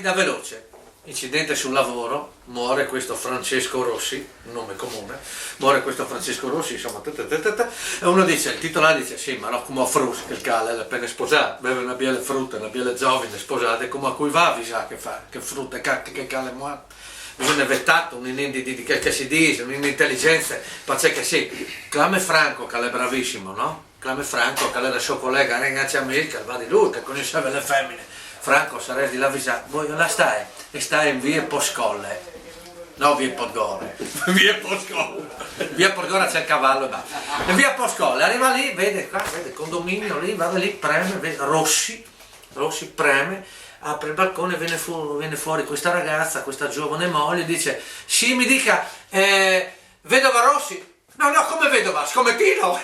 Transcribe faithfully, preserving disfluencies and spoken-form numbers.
Da veloce, incidente sul lavoro, muore questo Francesco Rossi, un nome comune, muore questo Francesco Rossi, insomma, ta, ta, ta, ta, ta, e uno dice, il titolare dice, sì, ma no, come a Frus, che il cale è appena sposato, beve una biela frutta, una biela giovine sposata, e come a cui va a avisare che fa, che frutta, che, che cale muore? Bisogna aver tatto, un inin di, di, di che, che si dice, un inin di intelligenza, perché che sì, clame Franco, che è bravissimo, no? Clame Franco, che era il suo collega, ringraziamo il che va di lui, che conosceva le femmine. Franco, sarei di là vicino, voi là stai, e stai in via Poscolle. No, via Podgore, via Poscolle. Via Podgore c'è il cavallo e basta. E via Poscolle, arriva lì, vede qua, vede il condominio lì, va lì, preme, vede Rossi, Rossi preme, apre il balcone, viene, fu- viene fuori questa ragazza, questa giovane moglie, dice, sì, mi dica, eh, vedova Rossi? No, no, come vedova, scommettino!